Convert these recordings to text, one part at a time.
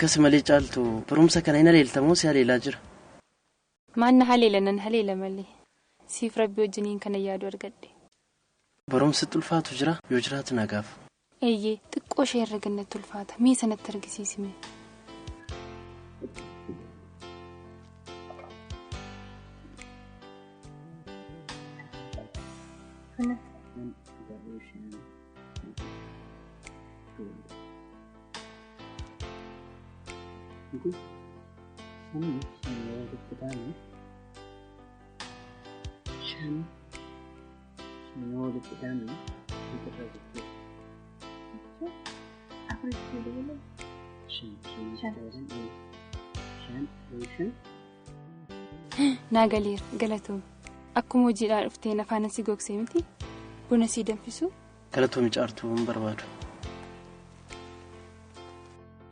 Akkasumalee Caaltu barumsa kana hin haleeltamoo si haleelaa jira? Maal na haleela nan haleela malee. Siif rabbi wajjiniin kana yaadu argadhe. Barumsi ulfaatu jira yoo jiraatu nagaaf. Eeyyee xiqqoo ishee irra gannatti ulfaata mee sanatti argisiisime. Naa galeera galatoome. Akkuma hojiidhaa dhufteen afaan si gogsee miti buna sii danfisu. Galatoome Caaltuu hin barbaadu.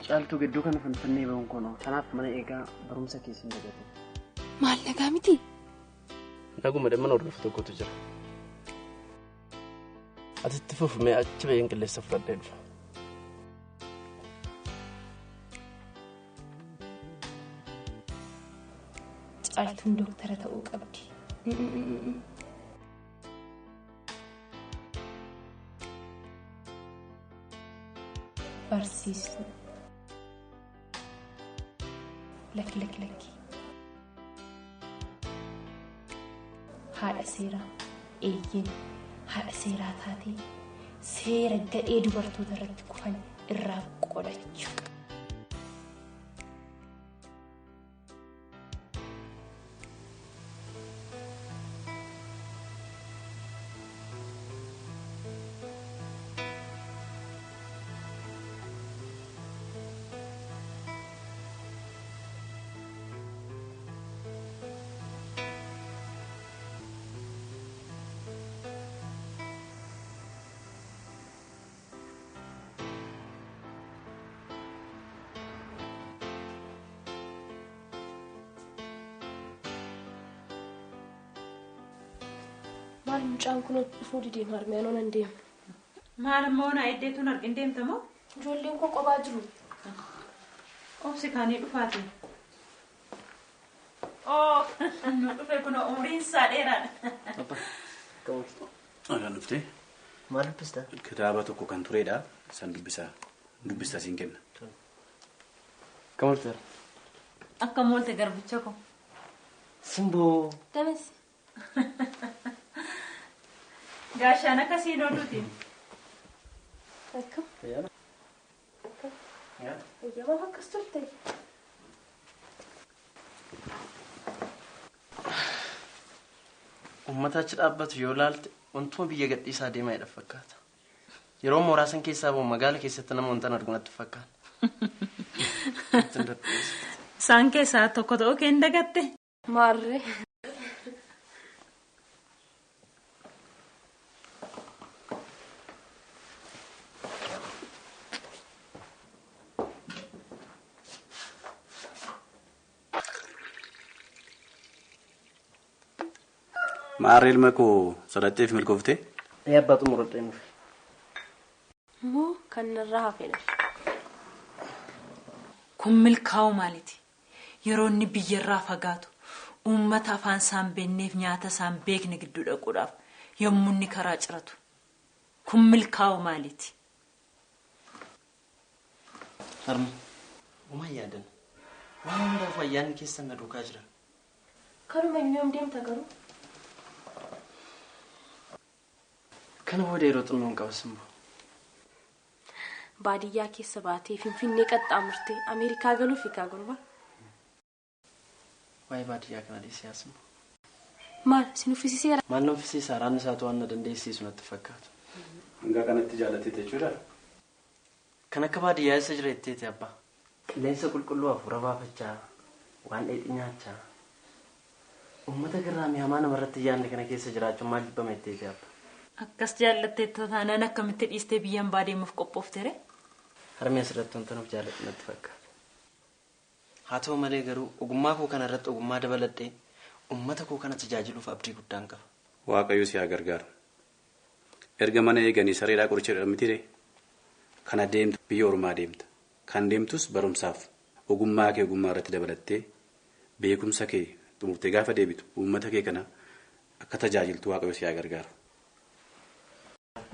Caaltuu gidduu kana finfinnee ba'uun koonoo kanaaf mana eegaa barumsa keessa hin dagate. Maal nagaa miti? Naguma dhimma hordofu tokkotu jira. Ati fufumee achi ba'een qilleessa fudhadhee dhufa. Caaltuun dooktara ta'uu qabdi. Barsiistuu. Lakki lakki lakki. Haadha seeraa eeyyeen haadha seeraa taatee seera gadhee dubartoota irratti kufan irraa qolachuu. Maal mucaan kun dhufuu didee harmeen onan deema. Maal immoo na iddeetuun argin deemta moo? Ijoolleen koo qophaa jiru. Obsi kaanii dhufaati. Oo nu dhufe kun umriin isaa dheeraadha. Nagaan dhuftee? Maal dubbistaa? Kitaaba tokko kan turedha. San dubbisaa. Dubbistaa siin kenna. Kam oolteera? Akkam oolte garbicha koo? Simboo. Damas. Gaashaan akkasiin ooluuti. Akkam? Akkam? Eeyyama akkas turte. Uummata achi dhaabbatu yoo ilaalte wantuma biyya gadhiisaa deemaa jedha fakkaata. Yeroo mooraa san keessaa bahu magaala keessatti nama wantan argu natti fakkaata. Isaan keessaa tokko ta'uu kee hin dagatte? Maarree. Maarree ilma koo sodaatteef milkooftee? Ee abbaa xumuradhee nuuf. Moo kan narraa hafedha. Kun milkaa'uu maaliiti? Yeroo inni biyyarraa fagaatu uummata afaan isaan beekneef nyaata isaan beekne gidduu dhaquudhaaf yommuu inni karaa ciratu. Kun milkaa'uu maaliiti? Harma, uumaa yaadan. Waan hundaaf ayyaanni keessan na duukaa jira. Kanuma yoom deemta garuu? Kana booda yeroo xinnoon qaba Simboo. Baadiyyaa keessa baatee Finfinnee qaxxaamurtee Ameerikaa galuuf egaa gurbaa. Waa'ee baadiyyaa kana dhiisee Simboo. Maal si nuffisiiseera? Maal na uffisiisa? Raanni isaatu waan na dandeessisu natti fakkaata. Hanga kanatti jaallateeti jechuudha? Kan akka baadiyyaa eessa jira jetteeti abbaa? Qilleensa qulqulluu hafuura baafachaa, waan dheedhii nyaachaa. Uummata garraamii hamaa namarratti yaadne kana keessa jiraachuun maal jibbama jetteeti abbaa? Akkas jaallatteetta taanaan akkamitti dhiistee biyyaan baadeemuuf qophoofte ree? Harmi asirratti wanta nuuf jaalladhu natti fakkaata. Haa ta'u malee garuu ogummaa koo kana irratti ogummaa dabaladhee uummata koo kana tajaajiluuf abdii guddaan qaba. Waaqayyo si haa gargaaru. Erga mana eeganii sareedhaa qoricha jedhamu miti ree? Kana deemtu biyya ormaa deemta. Kan deemtus barumsaaf. Ogummaa kee ogummaa irratti dabalattee beekumsa kee xumurtee gaafa deebitu uummata kee kana akka tajaajiltu Waaqayyo si haa gargaaru.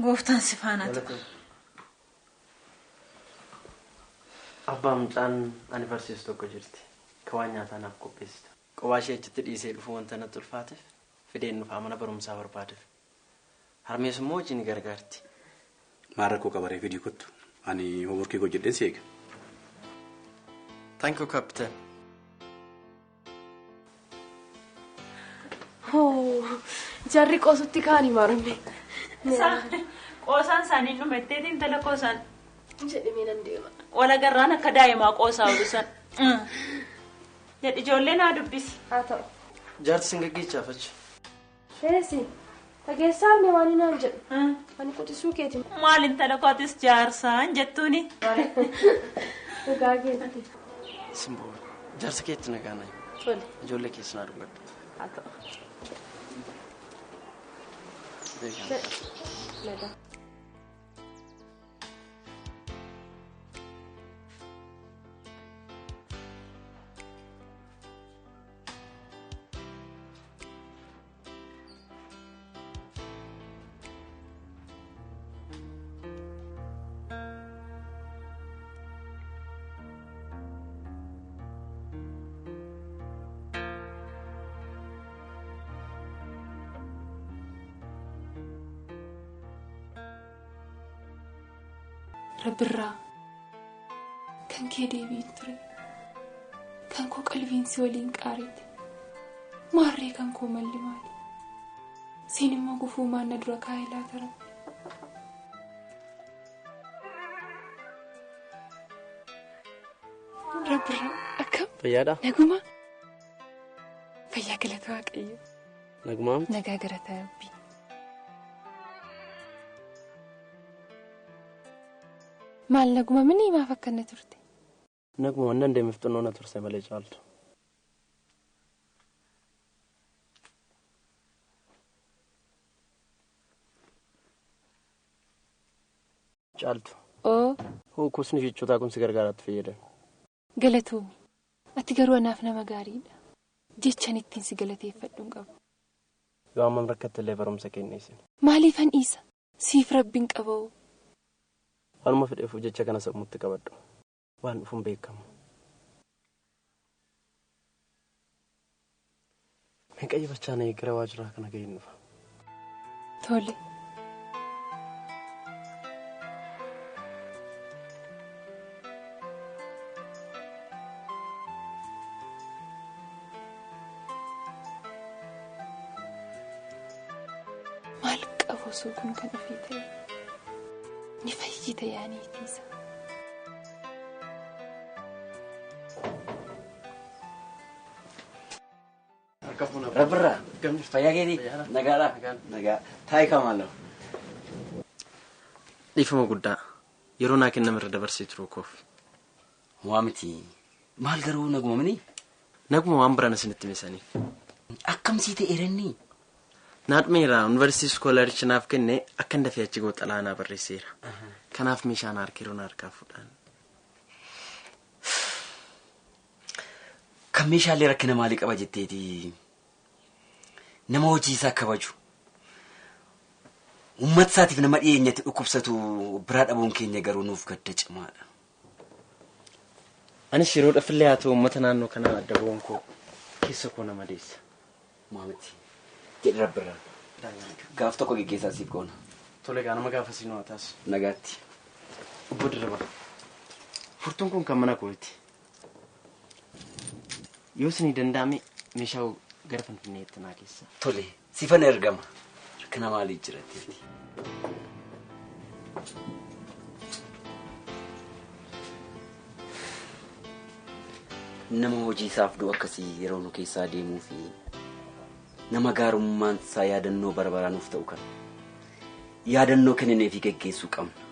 Gooftaan si faana ta'u. Abbaa mucaan ani barsiisu tokko jirti. Ka waan nyaataa naaf qopheessitu. Qophaa ishee achitti dhiisee dhufuu wanta natti ulfaateef fideen dhufaa mana barumsaa barbaadeef. Harmees immoo hojii ni gargaarti. Maal rakkoo qabaree fidii kottu? Ani hoomworkii hojjedheen si eega. Thank you, Captain. Jarri qoosutti kaanii maarame. Qoosaan isaanii dhumetteetiin intala qoosaan. Jedhamee nan deema. Walagarraan akka daa'imaa qoosaa oolu san. Jedhi ijoollee naa dubbisi. Haa ta'u. Jaarti sin gaggeechaaf achi. Feesi dhageessaa mee waan naan jedhu. Ani quxisuu keeti. Maal intala kootis jaarsaan jettuuni. Dhugaa keetti. Simboo jaarsa keetti nagaa nayi. Tole. Ijoollee keessa naa dhungadhu. Haa ta'u. Nagaa. Rabbirraa kan kee deebiin ture kan koo qalbiin si waliin qaareete maarree kan koo malli maali siin immoo gufuu maanna dura kaa'ee laata rabbi. Rabbirraa akkam? Fayyaadhaa? Naguma? Fayyaa galata Waaqayyo. Nagumaa? Nagaa galata Rabbi. Maal naguma mini maaf akkana turte? Naguma wannan deemeef xinnoo na turse malee caaltu. Caaltu. Oo. Hoo kuusni jechootaa kun si gargaaraatti fayyadame. Galatoomi. Ati garuu anaaf nama gaariidha. Jechaan ittiin si galateeffadhu hin qabu. Yoo hammam rakkatte illee barumsa kenneessin. Maaliifan dhiisa? Siif rabbiin qaboo. Waanuma fedheef jecha kana sammuutti qabadhu. Waan dhufuun beekamu. Mee qayyabachaa na gara waajjiraa kana ga'een dhufa. Tole. Maal qabu osoo kun kan ofii ta'e? Ni fayyita yaaniitiisa. Rabbirraa fayyaa keetii nagaadhaa nagaa taayikaa maaloo. Dhiifama guddaa yeroo naa kenname irra dabarsee turuu koof. Waa miti maal garuu naguma mini? Naguma waan biraan isinitti meesaniif. Akkamsii ta'e renni? Naadmeera yuunivarsiitii iskoolarichi naaf kenne akkan dafee achi ga'u xalayaa naa barreesseera. Kanaaf meeshaan harka yeroo na harkaa fuudhan. Kan meeshaalee rakkina maalii qaba jetteeti? Nama hojii isaa kabaju. Uummata isaatiif nama dhiyeenyatti dhukkubsatu biraa dhabuun keenya garuu nuuf gadda cimaadha. Anis yeroo dhafillee haa ta'u uummata naannoo kanaa adda ba'uun koo keessa koo nama deessa. Maamiti jedhi rabbirraa. Gaaf tokko geggeessaa siif goona. Tole gaa nama gaafa siinoo haa taasisu. Nagaatti. Obbo Dirribii. Furtuun kun kan mana kooti. Yoo isinii danda'ame meeshaa gara Finfinneetti naa keessa. Tole sifan ergama. Rakkina maalii jira jetti? Nama hojii isaaf du'u akkasii yeroo nu keessaa deemuu fi nama gaarummaan isaa yaadannoo bara baraa nuuf ta'u kana yaadannoo kenninee fi geggeessuu qabna.